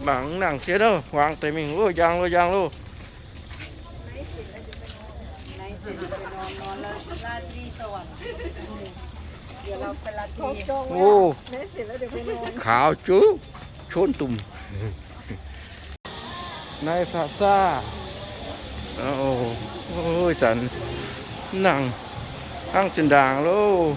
Mangc nangc jienv loh, huaang deix mingh loh, njang loh, njang loh. O, kaux juv, cotv dumh. Night Plaza. Ih zanc nangc hnangv zinh ndaangc loh.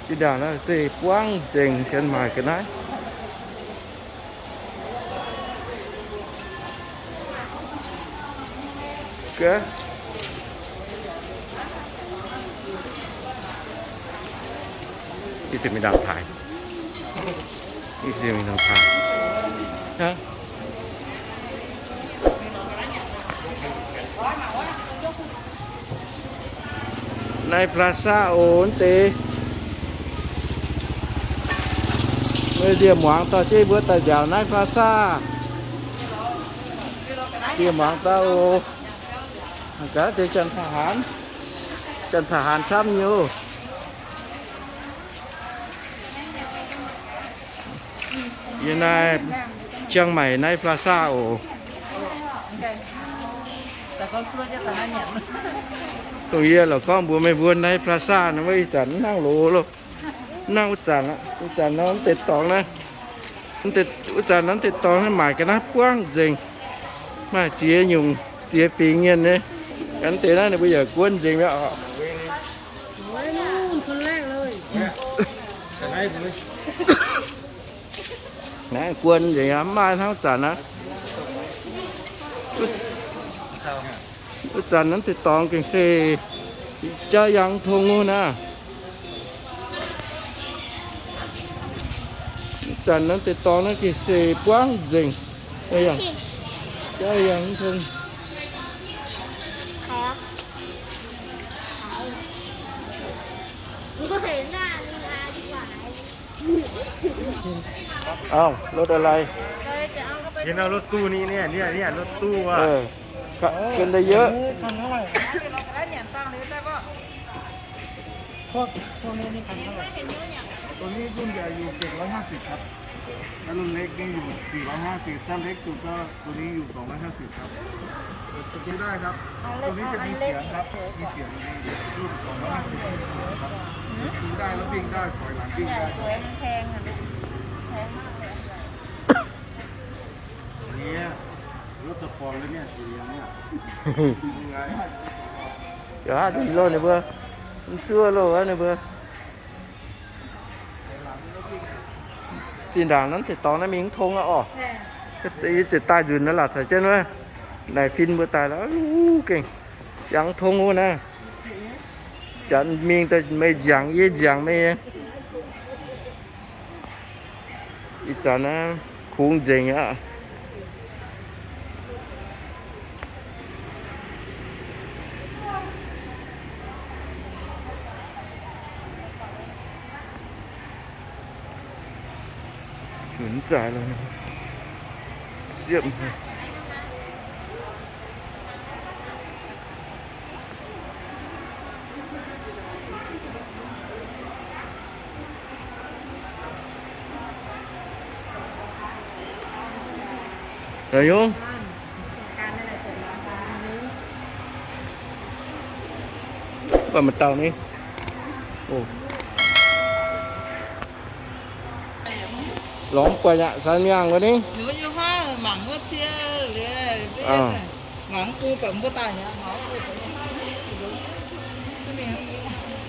Zinh ndaangc naaiv se buangv nzengc, janx maaic ga'naaiv. Gaav. Ih zinc mingh ndongc taaix. Ih zinc mingh ndongc taaix. Hnangv. Night Plaza oc, wuov deix. Meih ndie muangx dorh jienv mbuo daaih nziaauc Night Plaza. Ndie muangx daaih oc. Gaav deix janx-taux-haanz, janx-taux-haanz camv nyei oc. Yie naaiv Chiang Mai Night Plaza oc. Dongh yie lorqc gorngv mbuox meih mbuo Night Plaza naaiv wuov ih zanc mv hnangv loz loh. Mv hnangv wuov zanc aqv. Wuov zanc nor mv deix dorngx naaiv, wuov zanc nor mv deix dorngx naaiv maaic ga'naaiv buangv nzengc. Maaih ziex nyungc ziex fingx mienh nyei. Gaav deix naaiv ninh mbuo yaac guon nzengc mi'aqv oc. Naaiv guon nzengc aqv, mv maaih hnangv wuov zanc aqv. Wuov zanc naaiv deix dorngx gengh se jauv yangh tong wuov naaiv. Wuov zanc naaiv deix dorngx naaiv gengh se buangv nzengc. Jauv yangh tong. Ov, รถอะไร? เห็นเอารถตู้นี้เนี่ย เนี่ย เนี่ย รถตู้อ่ะ เออ ขึ้นได้เยอะ พวก พวกนี้นี่คันเท่าไหร่? ตัวนี้รุ่นใหญ่อยู่เจ็ดร้อยห้าสิบครับ ถ้ารุ่นเล็กนี่อยู่สี่ร้อยห้าสิบ ถ้าเล็กสุดก็ตัวนี้อยู่สองร้อยห้าสิบครับ ดูได้ครับ เอาเล็ก ตัวนี้จะมีเสียงครับ เอาอันเล็ก มีเสียงอยู่ในรุ่นสองร้อยห้าสิบครับ ดูได้แล้ววิ่งได้ ถอยหลังวิ่งได้ ใหญ่สวย มันแพงอ่ะลูก แพงมากเลย อันใหญ่ อย่างเงี้ย รถสปอร์ตเลยเนี่ย สีเหลืองเนี่ย ยังไง Yaac haaix deix loh ninh mbuo, mv zuov loh wuov ninh mbuo. Zinh ndaangc naaiv deix dorngx naaiv mingh mv tong aqv orqc. Yie ziouc daaih nzunc naaiv laatc caux jienv wuov, naaic fin mbuo daaih lorqc, gengh yangh mv tong wuov naaiv. Janx mingh daaih meih nziangx yie nziangx meih. Ih zanc naaiv kungx nzengc aqv. Zunc zaaix loh, siepv. La'nyungc. Baac maaih dauh ni. Lorz mv buatc aqv, caux mienh wuov ni.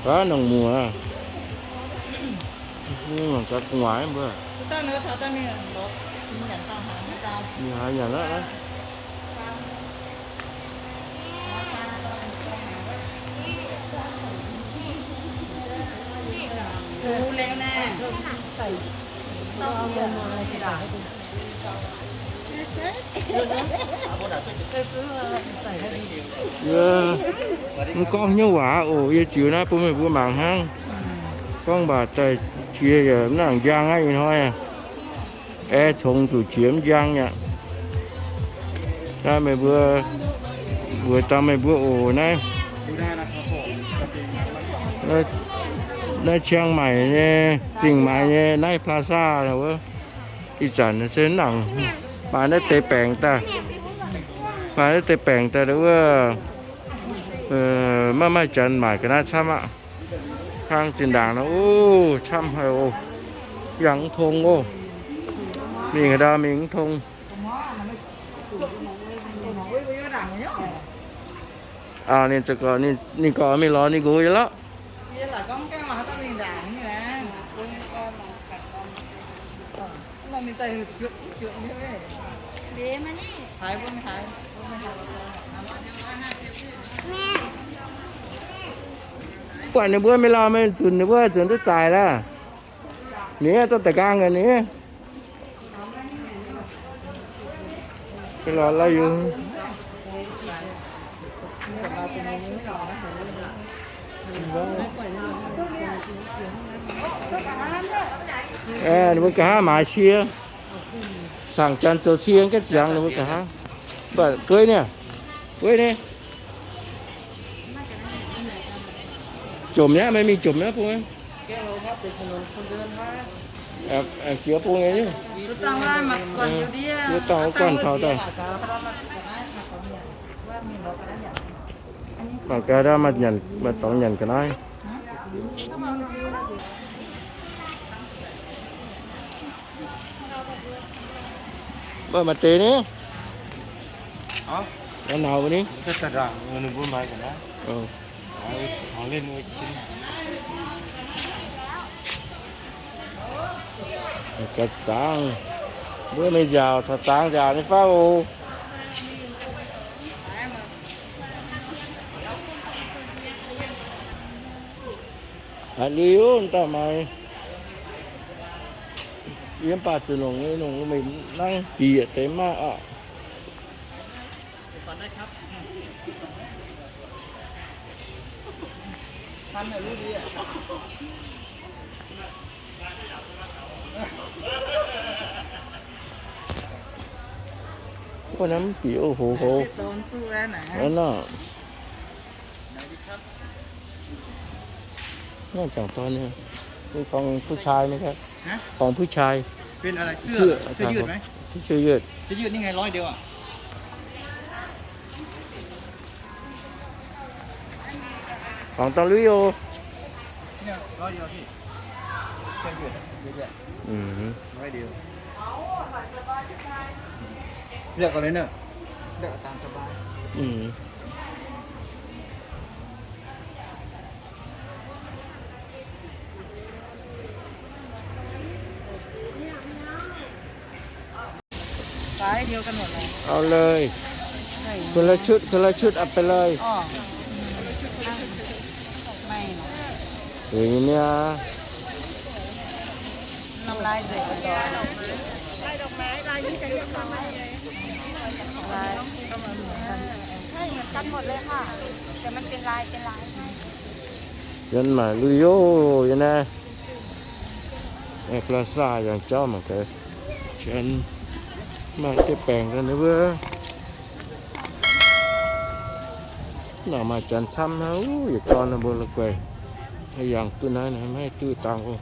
Aav, nongc muoz. Mangc gaax gu'nguaaic mbuo. Ninh haaix nyanc aqv. Yie mv gorngv hnyouv waac oc, yie ziux naaiv bun meih mbuo mangc hnangv. Gorngv mv baac daaih jiex yaac mv nangc njang aqv ih hnoi. Aeqv, congx zuqc jiex mv njang aqv. Naaiv meih mbuo, weic dangh meih mbuo oc naaiv. Naaiv Chiang Mai nyei, Zingh Maix nyei Night Plaza wuov. Ih zanc se nangc. Maaih naaiv deix baengc daaih, maaih naaiv deix baengc daaih wuov, maiv maaih janx maaic ga'naaiv camv aqv. Kang zinh ndaangc nor, o, camv haic o. Yangh mv tong o. Mingh haaix ndau mingh mv tong. Ninh, ninh gorngv mingh lorz ninh nqox nyei lorqc. Buatc ninh mbuo mingh lauh, maiv zunc ninh mbuo zunc duqv zaaic lorqc. Ninh duqv da'nqaang ga'naaiv. Lorz la'yungz. Ninh mbuo nqa'haav maaiz cie, saangc janx zoux cie gaengh ziangx ninh mbuo nqa'haav. Mv baac gueiv niaa, gueiv niaa. Jomc nyei, maiv mingh jomc nyei bung. Jiex bung nyei, wuov dauh wuov guanh taux daaih. Mangc gaax daaih maaih nyanc, maaih dorngx nyanc ga'naaiv. Mbuo maaih deix ni. Nauz ni. Ga'zangv. Mbuo mingh nziaauc caux zangx nziaauc nyei fauv oc. Haiz lui ov, dauh maaih yiem baac zuqc nongc nyei, nongc mingh nangv bieqc deix maah aqv. Wuov naaiv mv bieqc o, hoz hoz. Naaiv nor. Nor jangc dorn nyei. Ni gorngv ผู้ชาย maiv gaengh. ของผู้ชาย เป็นอะไร เสื้อ เสื้อยืดไหม เสื้อยืด เสื้อยืดนี่ไง ร้อยเดียวอ่ะ ของตองลุยโอ เนี่ย ร้อยเดียวพี่ เสื้อยืดอะ ยืดอะ อืม ร้อยเดียว เลือกเอาเลยเนอะ เลือกเอาตามสบาย อืม ไซส์เดียวกันหมดเลย เอาเลย ใช่ คนละชุด คนละชุด เอาไปเลย อ๋อ ไม่หรอก อย่างนี้เนี่ย น้ำลายเดือดก่อน ลายดอกไม้ ลายนี้จะเรียกว่าอะไร ลายก็เหมือนกัน ใช่ เหมือนกันหมดเลยค่ะ แต่มันเป็นลาย เป็นลายให้ Yiem naaic lui-houx yiem naaiv. Plaza yangh jauv mangc gaax. Janx maaih deix baengc ga'naaiv wuov. Naaic maaih janx camv naaiv, yietc dorn mbuo la'guaih. Yangh duqv naaiv, maiv haih duqv dangh oc.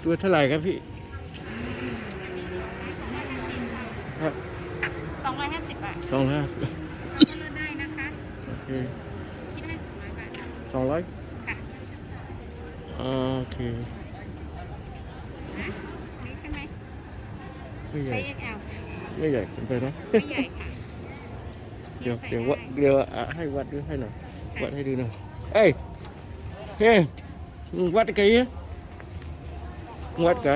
ตัวเท่าไหร่ครับพี่ ครับ สองร้อยห้าสิบ บาท สองร้อยห้าสิบ ก็ลดได้นะคะ โอเค คิดให้ สองร้อย บาท สองร้อย ค่ะ อ่า โอเค นี่ใช่ไหม ไม่ใหญ่ ไซส์ เอ็กแอล ไม่ใหญ่เกินไปเนาะ ไม่ใหญ่ค่ะ เดี๋ยว เดี๋ยววัด เดี๋ยว อ่ะ ให้วัดดูให้หน่อย จ้ะ วัดให้ดูหน่อย เอ้ย เฮ้ย มึงวัดไกล วัดกะ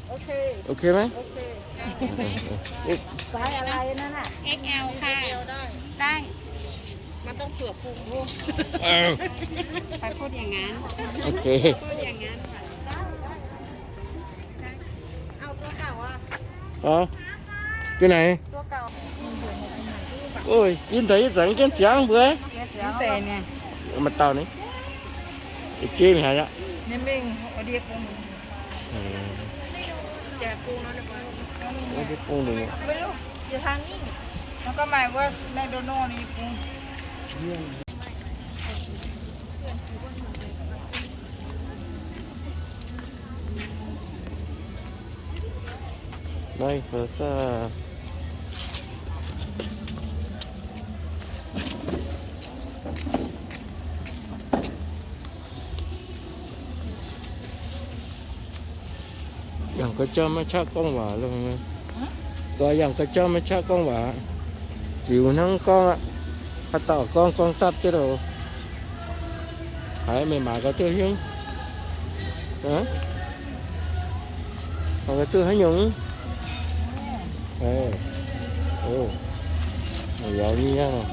โอเค โอเคไหม โอเค ไซส์อะไรนั่นน่ะ เอ็กแอล ค่ะ ได้ มันต้องเผื่อพุง เออ ไปพูดอย่างนั้น โอเค พูดอย่างนั้น เอาตัวเก่าอ่ะ อ๋อ อยู่ไหน ตัวเก่า โอ้ย กินแต่อีสังกินเสียงเบื่อ แต่เนี่ย มาเตานี่ ไอ้เจ๊งหายละ นี่แม่งเอาเดียก อืม แจกปูแล้วเรียบร้อย ไม่ได้ปรุงเลยเนี่ย ไม่รู้ อยู่ทางนี้ แล้วก็หมายว่าแมคโดนัลด์นี่ปรุง Đây, rồi sao? Yangh ga'jauv maiv qaqv gorngv waac lo. Hah? Yangh ga'jauv maiv qaqv gorngv waac. Ziux hnangv gorngv aqv. Haaix dauh gorngv, gorngv dapv jienv loh. Haiz meih maaiz ga'duqv hnyouv? Haiz ga'duqv haaix nyungc? Meih yaauz nyei hnangv.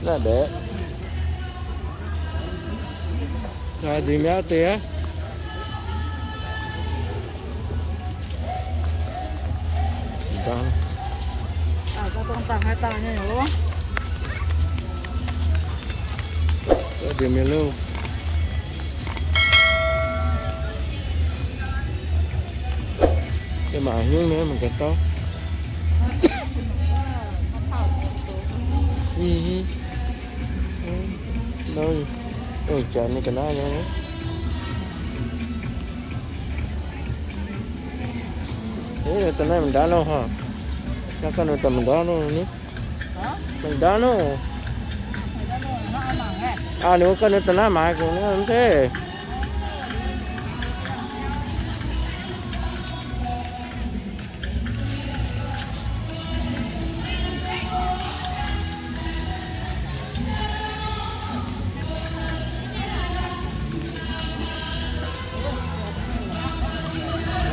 Naaiv deix. Nzingc mi'aqv deix aqv. Deix mienh loh. Yie mangc hnyouv nyei mangc gaax dauh. Nor, janx ninh ga'naaiv nyei. Ih, da'naaiv mangc ndaauv nor hov. Naaiv ganh ninh daaih mangc ndaauv nor ni. Mangc ndaauv nor. Aa, ninh mbuo ganh ninh da'naaiv maaiz gongx naaiv mv zeiz.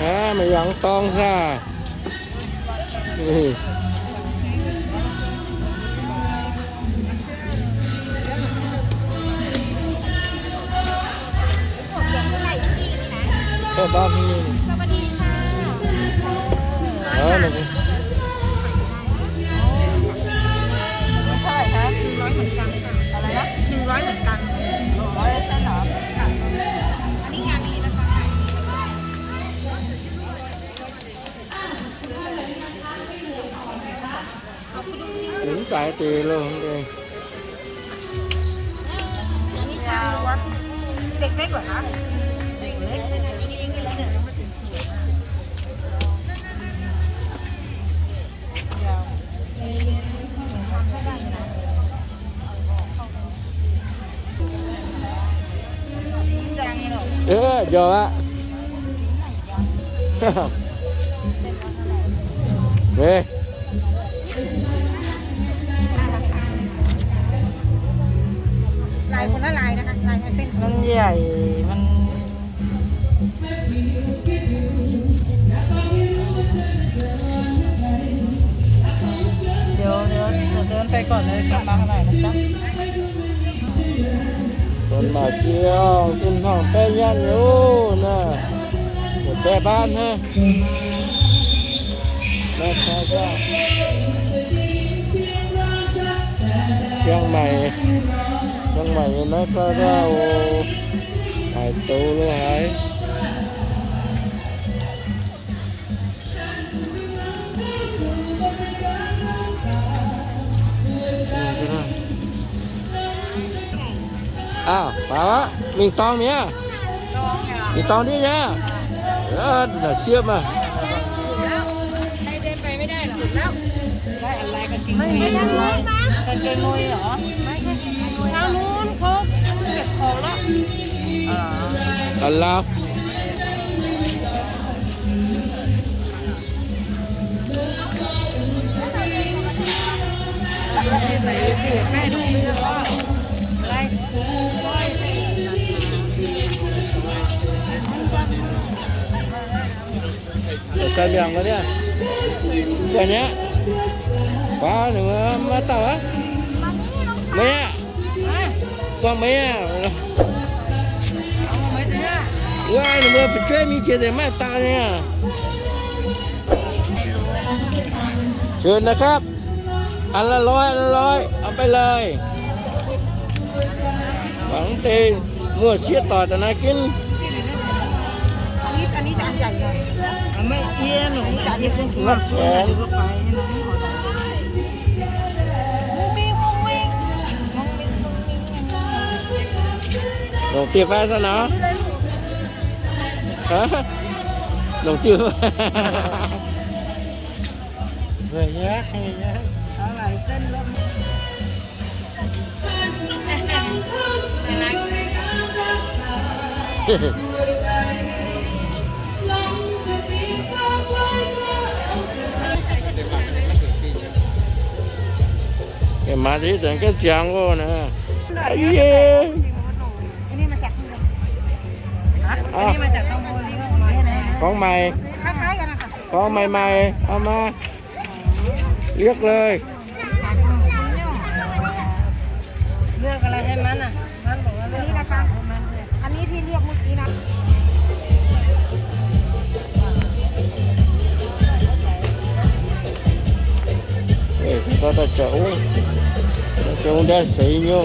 Aa, meih yangh dorng saah? สวัสดีค่ะ เออ มันเท่าไหร่คะ หนึ่งร้อยเหมือนกันค่ะ อะไรนะ หนึ่งร้อยเหมือนกัน หนึ่งร้อยเส้นเหรอ ค่ะ อันนี้งานนี้นะคะ Đúng tại tiền luôn đi. Tek tek lor haaix? Tek tek. เออ เดี๋ยวละ เฮ้ย ลายคนละลายนะคะ ลายเส้น มันใหญ่ มัน เดี๋ยว เดี๋ยว เดี๋ยวเดินไปก่อนเลย กลับมาใหม่นะจ๊ะ Xuân Mã Chiêu, Xuân Hồng Tây Nhân, ô, nè. Một bé bán ha. Nè, sao ra. Chiang Mai, Chiang Mai nói sao ra, ô. Hải tù luôn hả? Aa, baac aqv, mingh dorng mi'aqv. Mingh dorng ndiev nyei aqv. Aa, naaic siepv maah. ไม่ได้แล้ว ไม่ได้แล้ว กางเกงในเหรอ ทางนู้นเขาเก็บของแล้ว อ๋อ Aa, laa. Daaih mbiaangc mbuo niaa. Guanh nyei aqv. Waac, ninh mbuo maiv dauh aqv. Meih aqv. Guanh meih aqv. Wuov ninh mbuo fu'jueiv mingh jiex nzengc maiv dauh nyei aqv. เชิญนะครับ อันละร้อย อันละร้อย เอาไปเลย หวังเตงมั่วเสียต่อแต่นากิน อันนี้ อันนี้จะอันใหญ่หน่อย ไม่เอี้ยหนูจะอันนี้เป็นหัว แขน หลวงตี้ฟ้าซะเนาะ ฮะ หลวงตี้ฟ้า Rồi nhé, hay nhé. Ở lại tên luôn. Cái mà đi đến cái chàng vô nè. Ai yê. Hả? Cái này mà chẳng không mua gì không mà. Con mày. Con mày mày, ăn mà. Liếc lên. Ly อันนี้ที่เลือกเมื่อกี้นะ Ê, tao tao chở uống. Tao chở uống đá sấy nhô.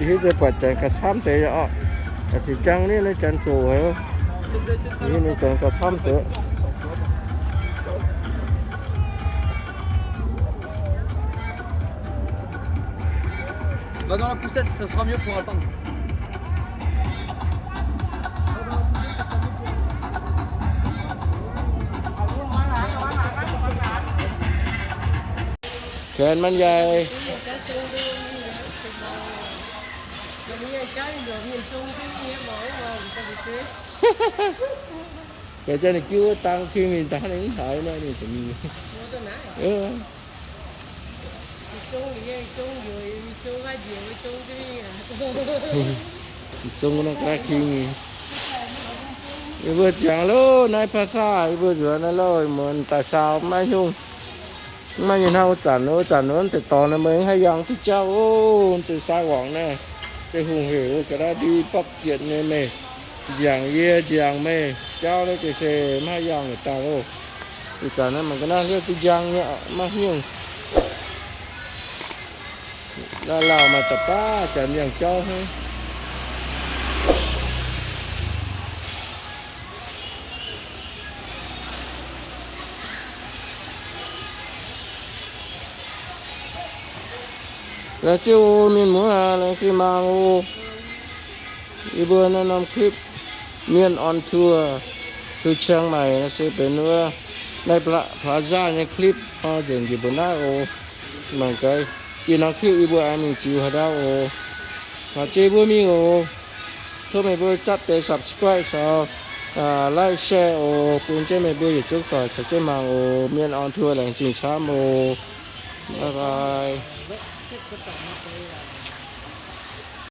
Hiuv duqv buatc janx gauh camv deix oc. Aa, cingx jangv nitv naaiv janx zoqc haic. Hiuv duqv janx gauh camv deix. Va dans la poussette, ça sera mieux pour attendre. Janx maiv njaih. Janx ninh jiu dang king ninh daaih ninh mv haiz nor ninh ziouc mingh. Zong nor ga'naaiv king. Yie mbuo ziangx loh, naaiv ภาษา, yie mbuo nzuonx naaiv loh, muonz daaih saau maiv nyungc. Maiv nyungc hnangv wuov zanc, wuov zanc wuov deix dorngx naaiv meih mv haih yangh duqv jauv oc. Deix sai wangc naaiv, deix hungh hec wuov ga'naaiv ndie bapv zietc nyei meih. Nziangc yie, nziangc meih, jauv naaiv deix se maiv haih yangh yietc dauh loh. Ih zanc naaiv mangc ga'naaiv hliouv duqv njang nyei, maiv nyungc. Naaiv lauh maaih da'baav janx yangh jauv hnangv. Laengz zingh oc mienh muoz aac, laengz zingh mangc oc. Yie mbuo naaiv norm คลิป Mienh on tour to Chiang Mai naaiv se benx wuov naaiv Plaza nyei คลิป nor nzengc njiec mbuo naaiv oc. Mangc gaax, ih norm คลิป yie mbuo aengx mingh ziux haaix ndau oc. Mangc jienv mbuo mingh oc. Tov meih mbuo zatv deix subscribe caux like, share oc, bun jienv meih mbuo yietc zungv doic caux jienv mangc oc. Mienh on tour laengz zingh camv oc. Bye bye.